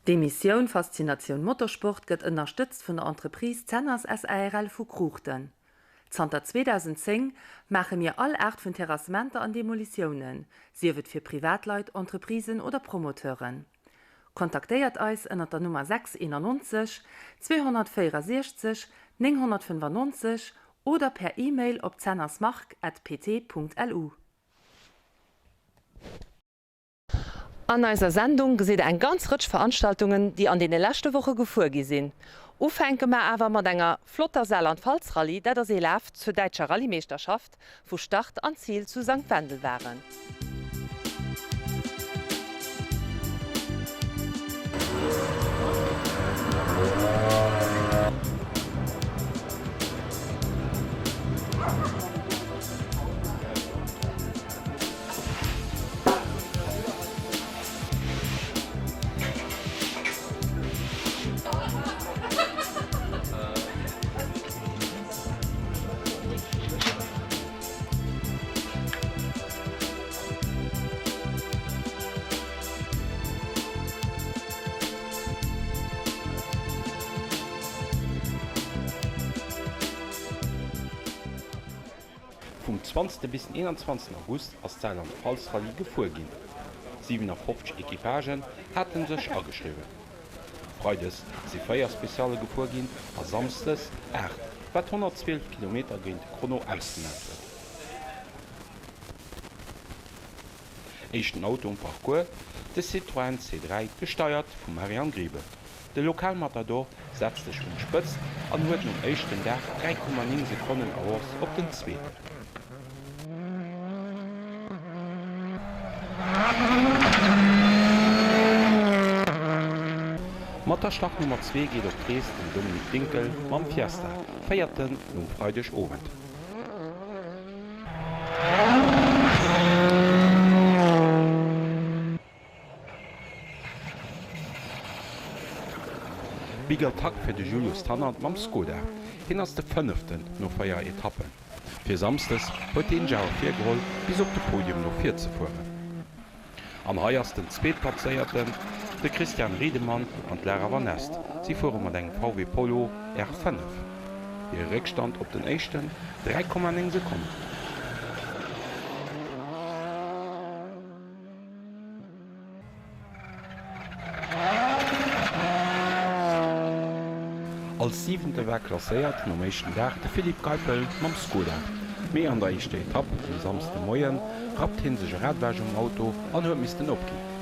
D'Emissioun Faszinatioun Motorsport gëtt ënnerstëtzt vun der Entreprise Zenners SARL vu Kruuchten. Zanter 2010 maache mir all Aart vun Terrassementer an Demolitiounen, sief et fir Privatleit, Entreprisen oder Promoteuren. Kontaktéiert eis ënnert der Nummer 6 91 264 995 oder per E-Mail op zennersmarc@pt.lu. An eiser Sendung gesitt der eng ganz Rëtsch Veranstaltungen, déi an deene leschte Woche gefuer gi sinn. Ufänke mer awer mat enger flotter Saarland-Pfalz-Rallye, dat ass ee Laf zur däitscher Rallyemeeschterschaft, wou Start an Zil zu Sankt Wendel waren. Vum 20. Bis den 21. August ass d'Saarland-Pfalz-Rallye gefuer ginn. 57 Equipagen hate sech ageschriwwen. Freides si 4 Specialle gefuer ginn a samsdes 8, wat 112 Kilometer géint de Chrono ausgemaach huet. Éischten Auto um Parcours, de Citroën C3, gesteiert vum Marianne Griebe. De Lokalmatador setzt sech un d'Spëtzt an huet nom éischten Dag 3,9 Sekonnen Avance op den Zweeten. Mat der Startnummer 2 geet op d'Rees den Dominique Dinkel mam Fiesta, Véierten nom Freidegowend. Big Attack fir de Julius Tannert mam Skoda. Hien ass de Fënneften no 4 Etappen. Fir Samsdes huet hien sech awer virgeholl, bis op de Podium no vir ze fueren. An hei ass den Zweetplazéierten, de Christian Riedemann an d'Lara Van Est. Si fuere mat engem VW Polo R5. Hire Réckstand op den Éischten, 3,9 Sekonnen. Als Siwente war klasséiert nom éischten Dag de Philippe Geipel mam Skoda. Mee an der éischter Etapp um Samsdemoie rappt hie sech e Rad ewech um Auto an huet missten opginn.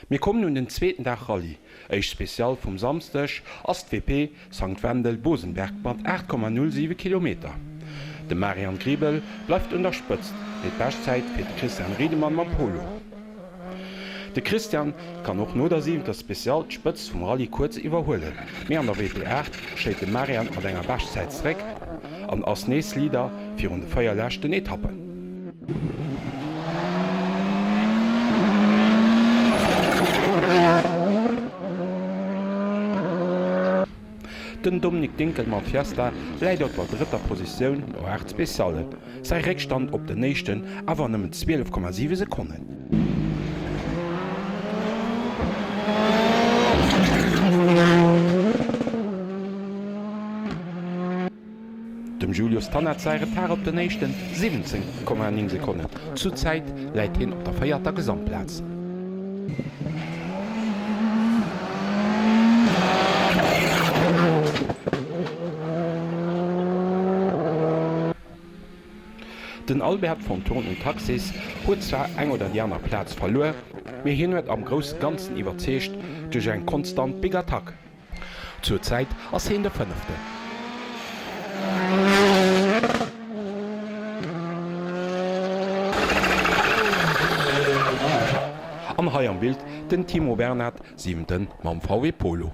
Mir kommen un den zweeten Dag Rallye. Éischt Special vum Samsdeg ass d'WP Sankt Wendel Bosenberg mat 8,07 Kilometer. De Marian Griebel bleift un der Spëtzt, mee d'Beschtzäit fiert de Christian Riedemann mam Polo. De Christian kann och no der siwenter Special d'Spëtzt vum Rallye kuerz iwwerhuelen, mee an der WP8 schéit de Marian mat enger Beschtzäit zeréck an ass nees Leader virun de 4 leschten Etappen. Den Dominic Dinkel mam Fiesta läit op der drëtter Positioun no 8 Speciallen, säi Réckstand op den éischten awer nëmmen 12,7 Sekonnen. Dem Julius Tannert säi Retard op den éischten 17,9 Sekonnen. Zur Zäit läit hien op der véierter Gesamtplaz. Den Albert von Thurn und Taxis huet zwar eng oder déi aner Plaz verluer, mee hien huet am grousse Ganzen iwwerzeegt duerch eng konstant Big Attack. Zur Zäit ass hien de Fënneften. An hei am Bild den Timo Bernhard, Siwenten mam VW Polo.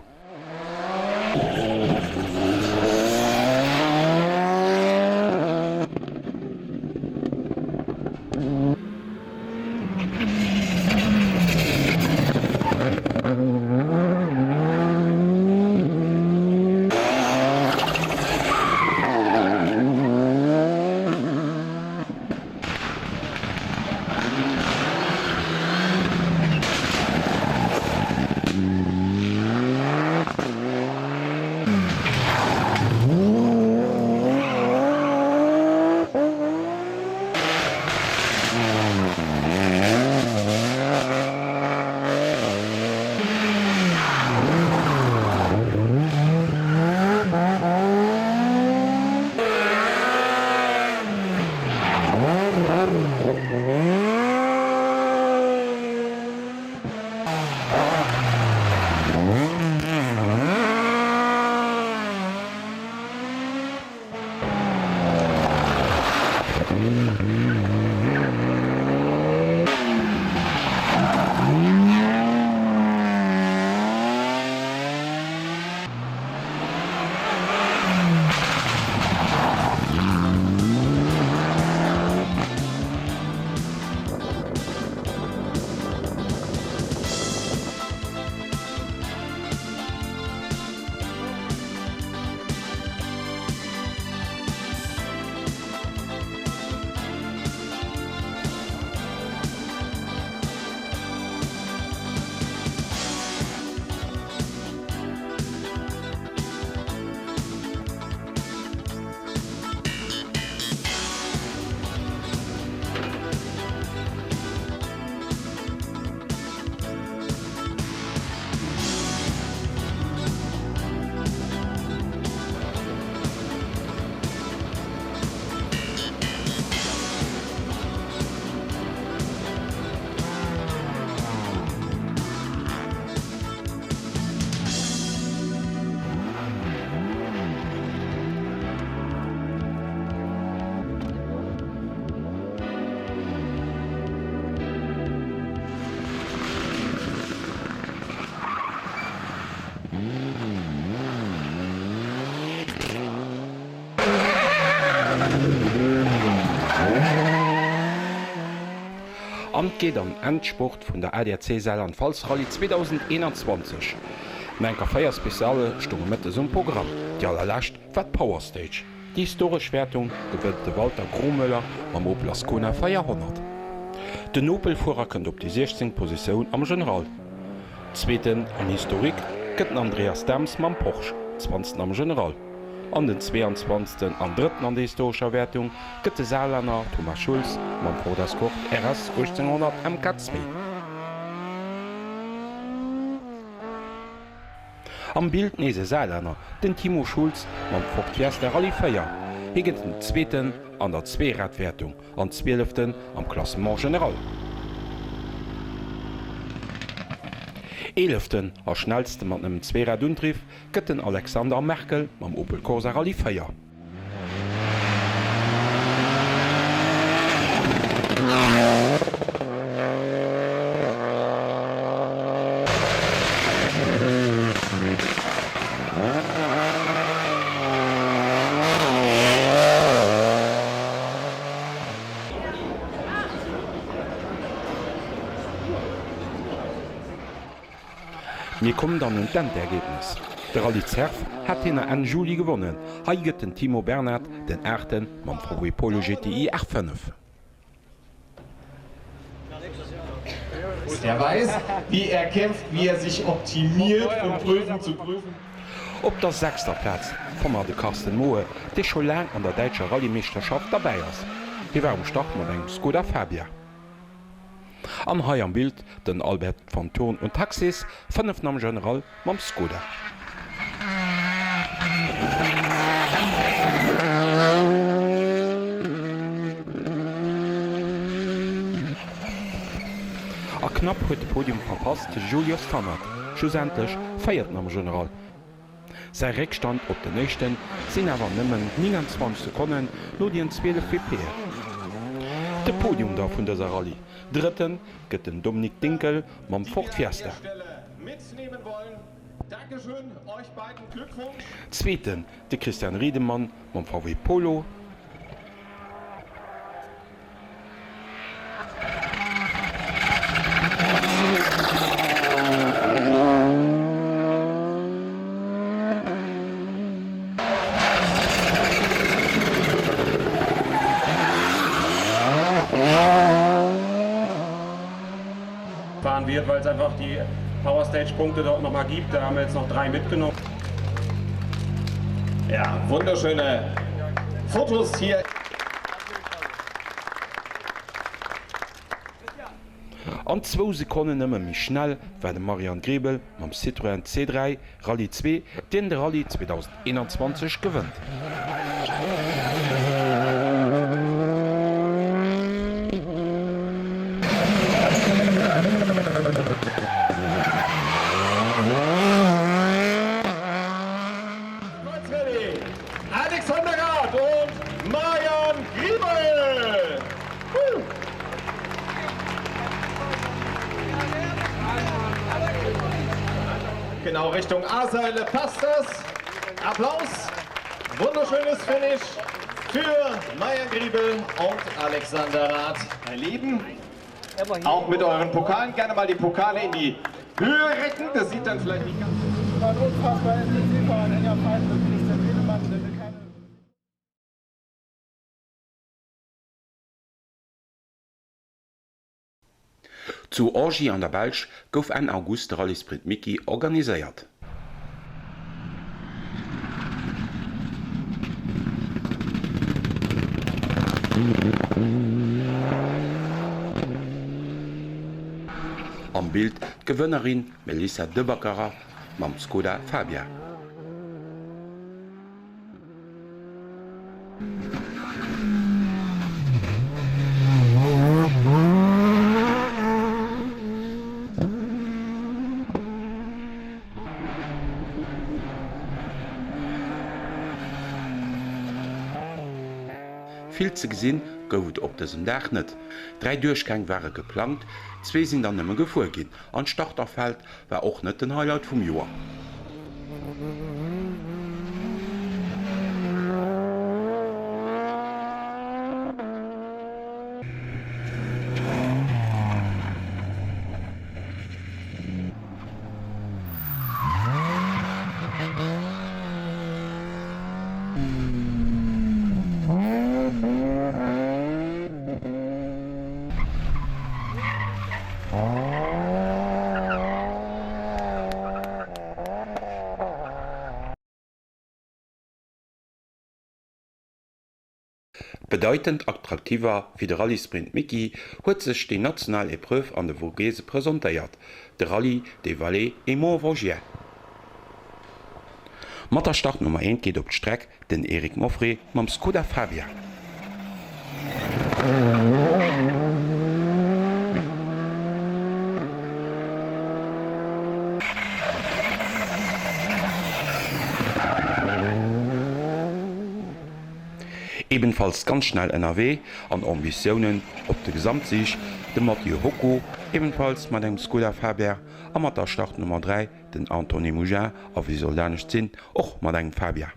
An et geet an Endspurt vun der ADAC Saarland-Pfalz Rallye 2021. No enker 4 Specialle stounge mëttes um Programm. Déi allerlescht war d'Power Stage. Déi historesch Wäertung gewënnt de Walter Gromöller mam Opel Ascona 400. Den Opel-Fuerer kënnt op déi 16. Positioun am General. Zweeten am Historique gëtt den Andreas Daems mam Porsche, Zwanzten am General. An den 22. an Drëtten an der historescher Wäertung gëtt de Saarlänner Thomas Schulz mam Ford Escort RS 1800 MK2. Am Bild nees e Saarlänner, den Timo Schultz mam Ford Fiesta Rallye 4. Hie gëtt den Zweeten an der Zweeradwäertung an Zwieleften am Classement général. Eeleften a schnellste mat nëmmen Mir kommen dann un d'Endergebnis. De Rallye Zerf hat hien Enn Juli gewonnen. Hei gëtt den Timo Bernhard den Aachte mam VW Polo GTI R5. Der weiß, wie er kämpft, wie er sich optimiert von Prüfung zu Prüfung. Op der sechster Plaz fanne mer de Carsten Moe, dee scho laang an der däitscher Rallye-Meeschterschaft derbäi ass. Hie war um Start mat engem Skoda Fabia. An hei am Bild den Albert van Thurn und Taxis, fënneften am General mam Skoda. A knapp huet de Podium verpasst de Julius Tannert, schlussendlech Véierten am General. Säi Réckstand op den Éischten sinn awer nëmmen 29 Sekonnen no dien 12 WPen. De Podium da vun dëser Rallye, Drëtten gëtt den Dominique Dinkel mam Ford Fiesta. Zweeten de Christian Riedemann mam VW Polo. Fahren wird, weil es einfach die Power Stage Punkte dort noch mal gibt. Da haben wir jetzt noch drei mitgenommen. Ja, wunderschöne Fotos hier. An zwou Sekonnen nëmme méi schnell war de Marian Griebel mam Citroën C3 Rallye 2, deen de Rallye 2021 gewënnt. Alexander Rath und Marian Griebel. Genau Richtung A-Seile passt das. Applaus. Wunderschönes Finish für Marian Griebel und Alexander Rath. Erleben auch mit euren Pokalen gerne mal die Pokale in die Höhe recken. Das sieht dann vielleicht nicht ganz Unfassbar intensiver und enger Fight mit Christian Wedemann, der will keine. Zu Orgy an der Belsch gouf Enn August de Rallye Sprint Mickey organiséiert. Am Bild d'Gewënnerin Melissa De Baccara mam Skoda Fabia. Vill ze gesinn gouf et op dësem Dag net. 3 Duerchgäng ware geplangt, zwee sinn der nëmme gefuer ginn an d'Starterfeld war och net den Highlight vum Joer. Bedeitend attraktiver wéi de Rallye-Sprint Micky huet sech déi national Epreuve an de Vogese presentéiert, de Rallye des Vallées et Monts Vosgiens. Mat der Startnummer eent geet op d'Streck den Eric Moffré mam Skoda Fabia. Ebenfalls ganz schnell ënnerwee an Ambitiounen op de Gesamtsig, de Mathieu Hocco, ebenfalls mat engem Skoda Fabia a mat der Startnummer 3 den Anthony Mougin a wie sollt anescht sinn, och mat engem Fabia.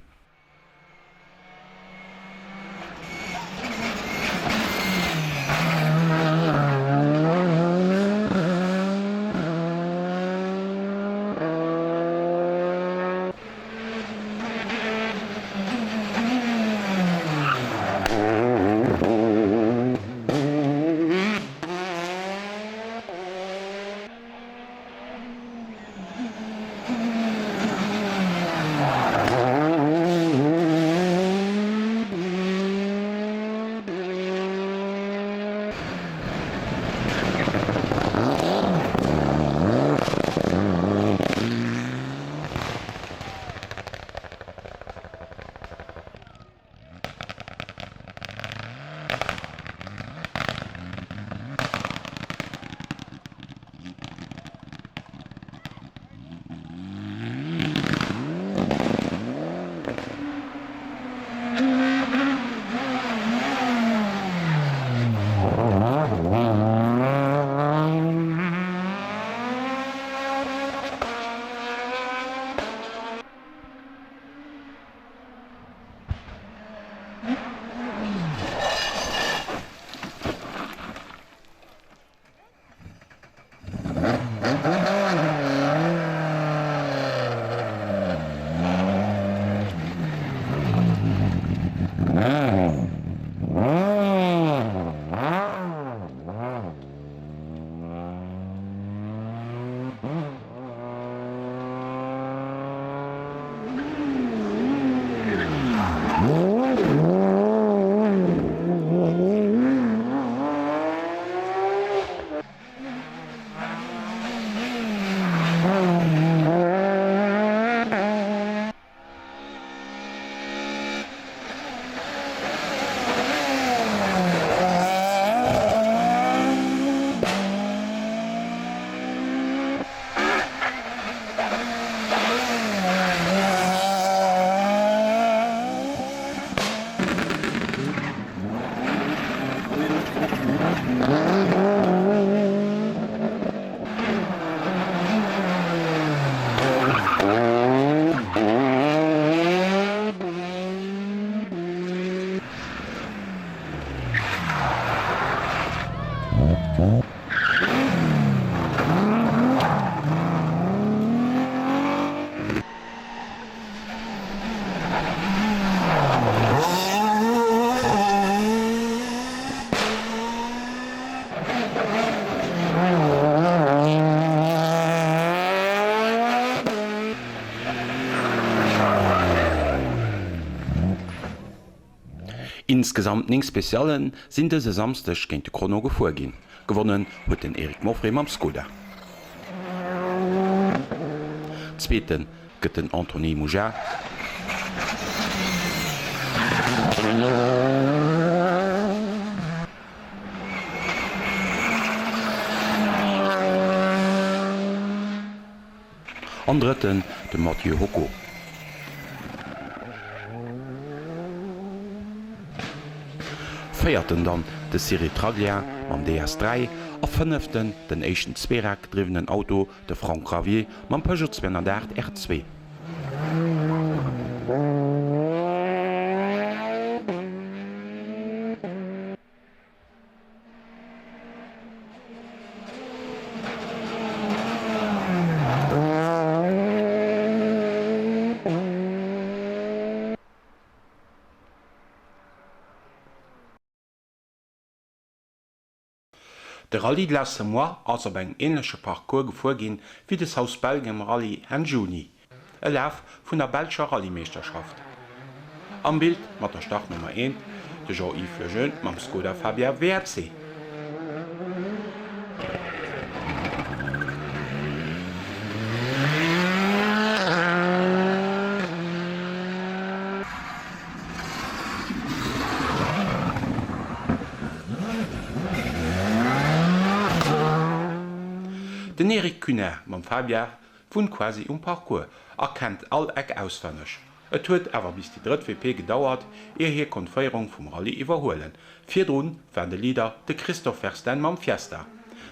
Insgesamt 9 Speciallen sinn dëse Samsdeg géint de Chrono gefuer ginn. Gewonnen huet den Eric Mauffret mam Skoda. Zweete gëtt den Anthony Mougin. An Drëtten de Mathieu Hocquot. Véierten dann de Cyril Traglia mam DS 3 a Fënneften den éischten zweeradgedriwwenen Auto, de Franck Ravier mam Peugeot 208 R2. De Rallye de la Semois ass op engem änleche Parcours gefuer ginn wéi de South Belgium Rally Enn Juni. E Laf vun der belscher Rallye-Meeschterschaft. Am Bild mat der Startnummer 1 de Jean-Yves Lejeune mam Skoda Fabia WRC. Den Eric Cunard mam Fabia Wunnt quasi um Parcours a kennt all Eck auswenneg. Et huet awer bis déi drëtt WP gedauert, ier hie konnt d'Féierung vum Rallye iwwerhuelen. Virdrun war de Leader de Christophe Verstenne mam Fiesta.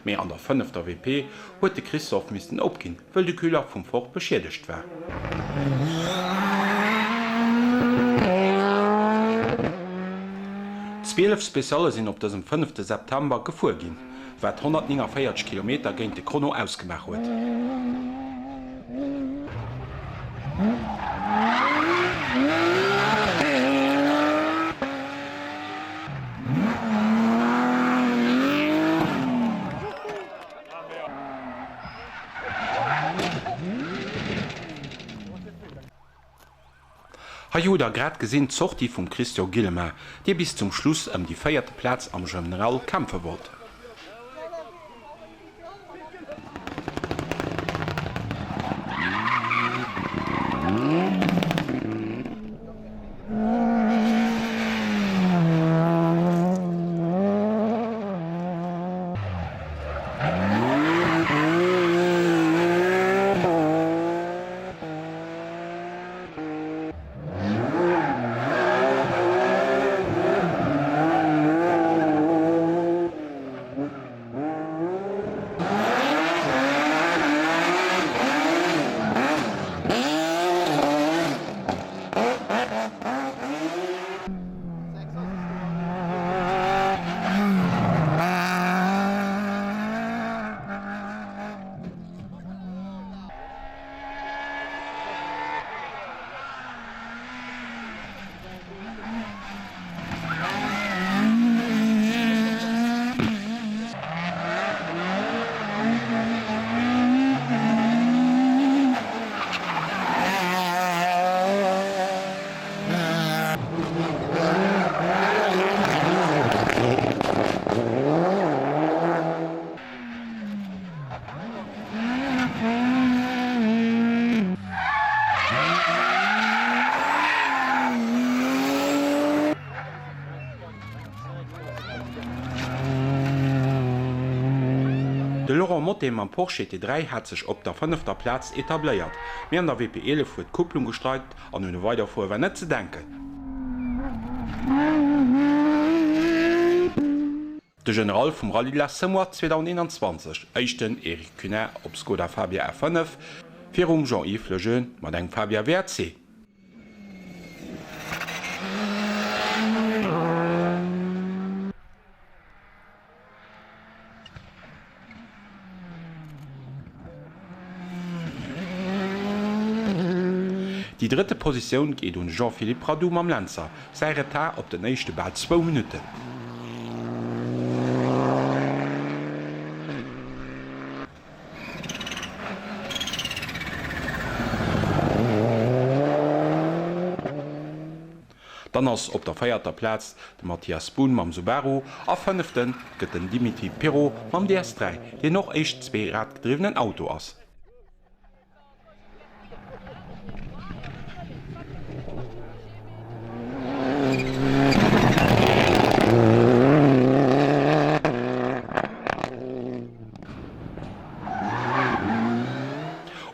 Mee an der fënnefter WP huet de Christophe missten opginn, wëll de Kühler vum Ford beschiedegt war. 12 Specialle sinn op dësem fënnefte September gefuer ginn. Wat 149 Kilometer géint de Chrono ausgemaach huet. Hei hutt der grad gesinn d'Sortie vum Christian Guillemin, dee bis zum Schluss ëm déi véierte Plaz am General kämpfe wollt. De Laurent Mottet mam Porsche T3 hat sech op der fënnefter Plaz etabléiert, mee an der WP 11 huet d'Kupplung gestreikt an un e Weiderfuere war net ze denken. De General vum Rallye de la Semois 2021, éischten Eric Cunin op Skoda Fabia R5, virum Jean-Yves Lejeune mat engem Fabia WRC. Déi drëtte Positioun geet un de Jean-Philippe Radoux mam Lenzer, säi Retard op den éischte bal zwou Minutten. Dann ass op der véierter Plaz de Mathias Boon mam Subaru a fënnefte gëtt den Dimitri Pirro mam DS3, deen och éischt zweeradgedriwwenen Auto ass.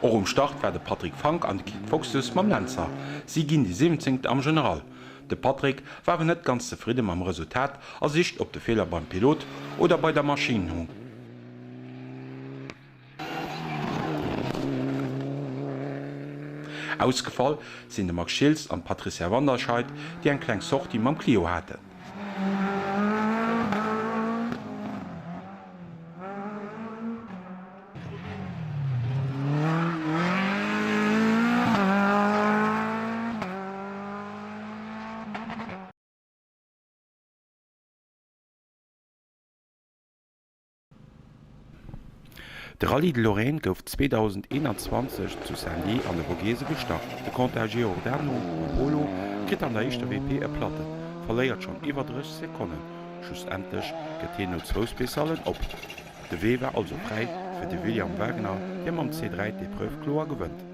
Och um Start war de Patrick Frank an de Kit Foxes mam Lenzer. Si ginn déi 17. am General. De Patrick war awer net ganz zefridde mam Resultat a sicht op de Feeler beim Pilot oder bei der Maschinn no. Ausgefall sinn de Max Schiltz an d'Patricia Wanderscheid, déi eng kleng Sortie mam Clio haten. De Rallye de Lorraine gouf 2021 zu Saint-Dié an de Vogese gestart. De Quentin Giordano mam Polo kritt an der éischter WP e Platten, verléiert schonn iwwer 30 Sekonnen. Schlussendlech gëtt hien no zwou Speciallen op. De Wee war also fräi fir de William Wagner, dee mam C3 d'Epreuve kloer gewënnt.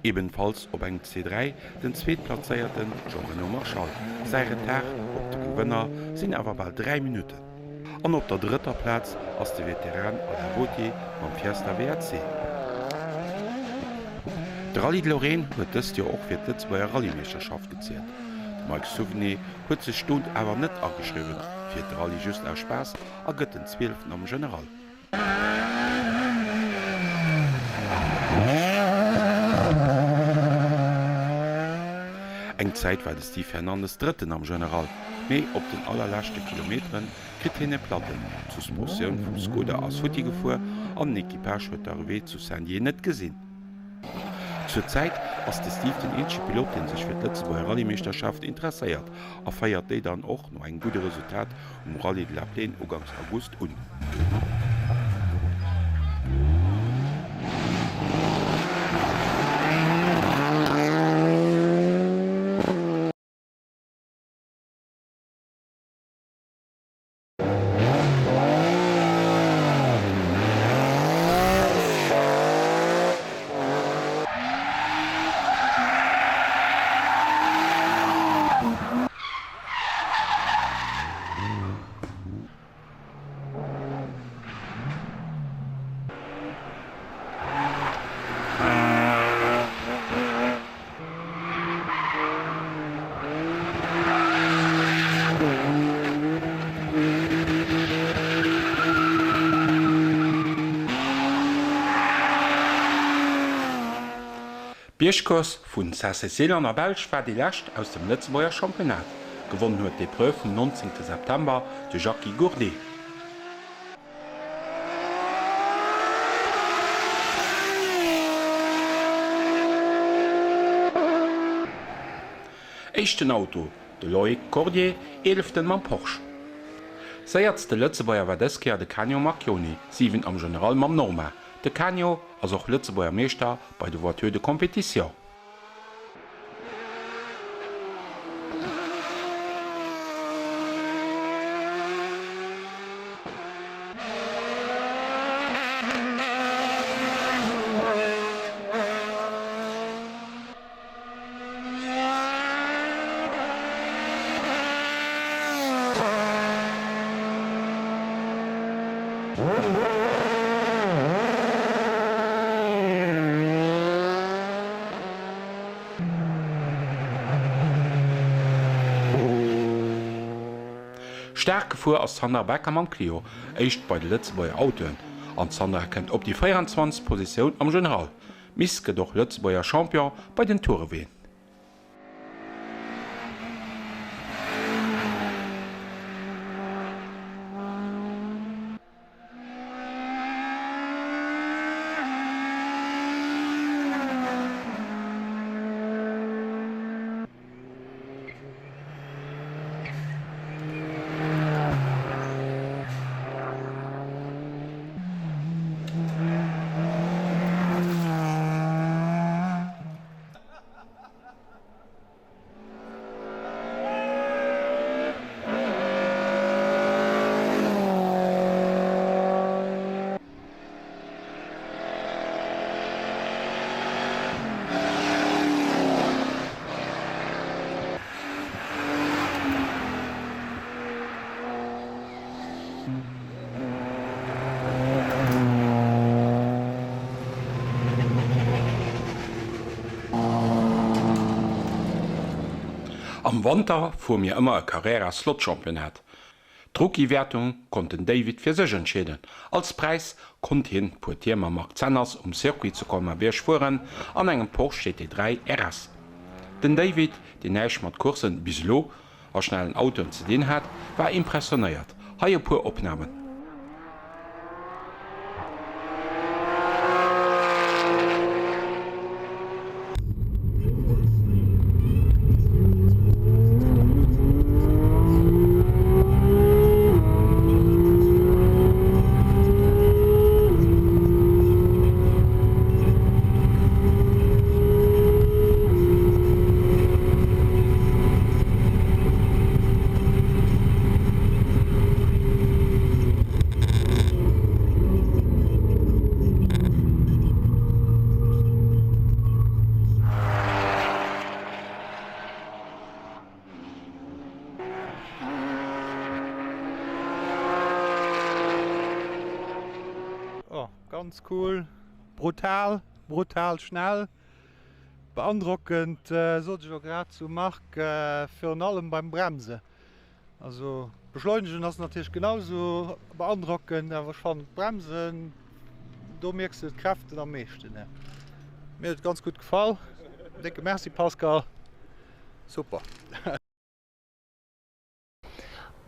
Ebenfalls op engem C3 Den zweetplazéierte Jean-Renaud Marschall. Säi Retard op de Gewënner sinn awer bal 3 Minutten. An op der drëtter Plaz ass de Veteran Alain Vauthier mam Fiesta WRC. De Rallye de Lorraine huet dëst Joer och fir d'Lëtzebuerger Rallyemeeschterschaft gezielt. De Mike Souvené huet sech do awer net ageschriwwen, fiert de Rallye just aus Spaass a gëtt den Zwieleften am General. Eng Zäit war de Steve Fernandes Drëtten am General, mee op den allerleschte Kilometere kritt hien e Platten. D'Suspensioun vum Skoda ass futti gefuer an den Equipage huet d'Arrivée zu Saint-Dié net gesinn. Zur Zäit ass de Steve den eenzege Pilot, dee sech fir d'Lëtzebuerger Rallyemeeschterschaft interesséiert a féiert déi dann och no engem gudde Resultat um Rallye de la Plaine uganks August un. D'Biergcourse vun Saint-Cécile an der Belsch war déi lescht aus dem Lëtzebuerger Championnat. Gewonnen huet d'Epreuve vum 19 September de Jacky Gourdet. Éischten Auto, de Loïc Cordier, Eeleften mam Porsche. Séiertste Lëtzebuerger war dës Kéier de Canio Marchioni, Siwent am General mam Norma. De Canio ass och Lëtzebuerger Meeschter bei de Voitures de compétition. Staark gefuer ass d'Sandra Becker mam Clio, éischt bei de Lëtzebuerger Autoen. An d'Sandra kënnt op déi 24. Positioun am General. D'Miss gëtt och Lëtzebuerger Champion bei den Toureween. Am Wanter fuere mir ëmmer e Carrera Slot Championnat. D'Rookie-Wäertung konnt den David fir sech entscheeden. Als Präis konnt hien puer Tier mam Marc Zenners um Circuit zu Colmar-Bierg fueren an engem Porsche GT3 RS. Den David, deen näischt mat Courssen bis elo a schnellen Autoen ze dinn hat, war impressionéiert. Hei e puer Opnamen. Oh, ganz cool, brutal, brutal schnell, beandrockend, sot ech och grad zum Marc, virun allem beim Bremsen. Also beschleunegen ass natierlech genau sou beandrockend, awer ech fannen d'Bremsen, do mierks de d'Kräften am meeschten. Mir huet et ganz gutt gefall, décke Merci Pascal, super.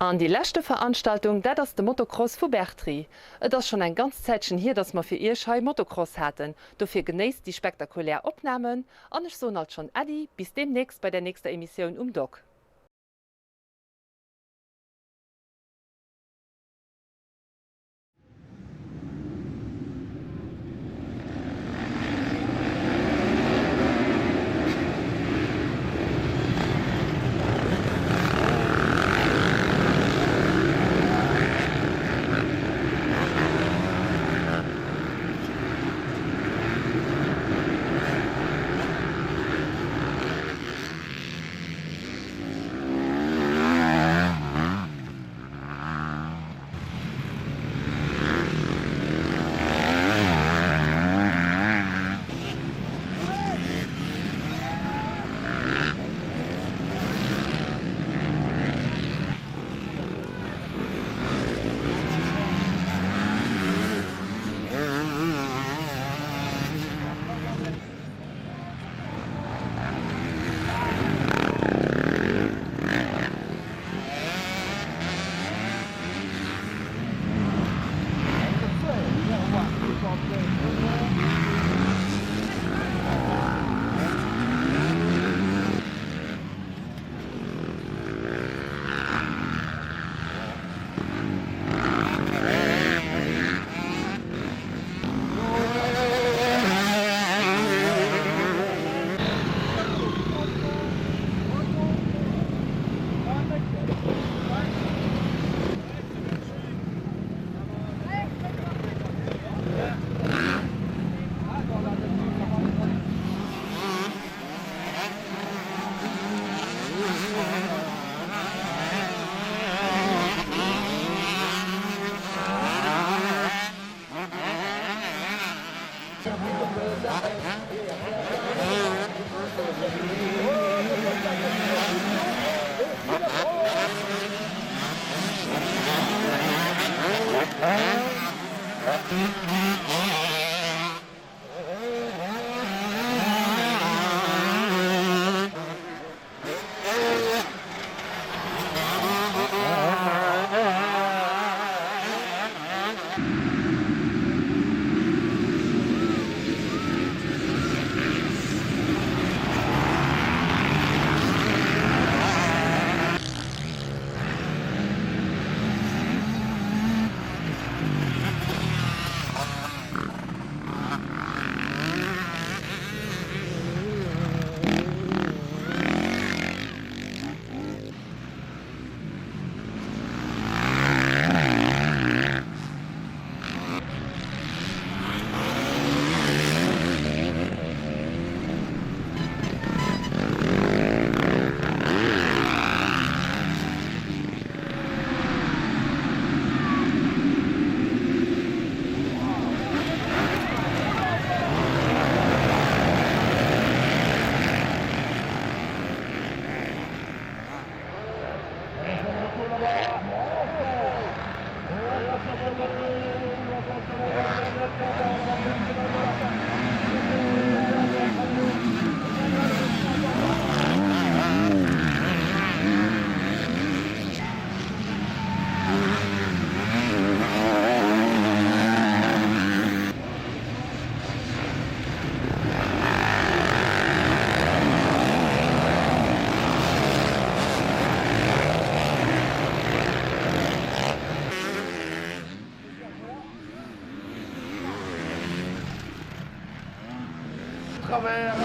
An déi leschte Veranstaltung, dat ass de Motocross vu Bertry. Et ass schonn eng ganz Zäitchen hier, dass mer fir iech hei Motocross haten, dofir genéisst déi spektakulär Opnamen an ech soen alt schonn Äddi, bis deemnächst bei der nächster Emissioun um Dock. travers.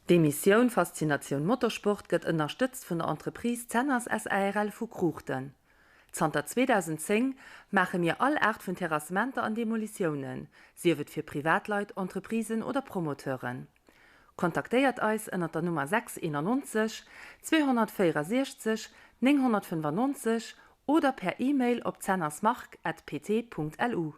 D'Emissioun Faszinatioun Motorsport gëtt ënnerstëtzt vun der Entreprise Zenners SARL vu Kruuchten. Zanter 2010 maache mir all Aart vun Terrassementer an Demolitiounen, sief et fir Privatleit, Entreprisen oder Promoteuren. Kontaktéiert eis ënnert der Nummer 6 91 264 995 oder per E-Mail op zennersmarc at pt.lu.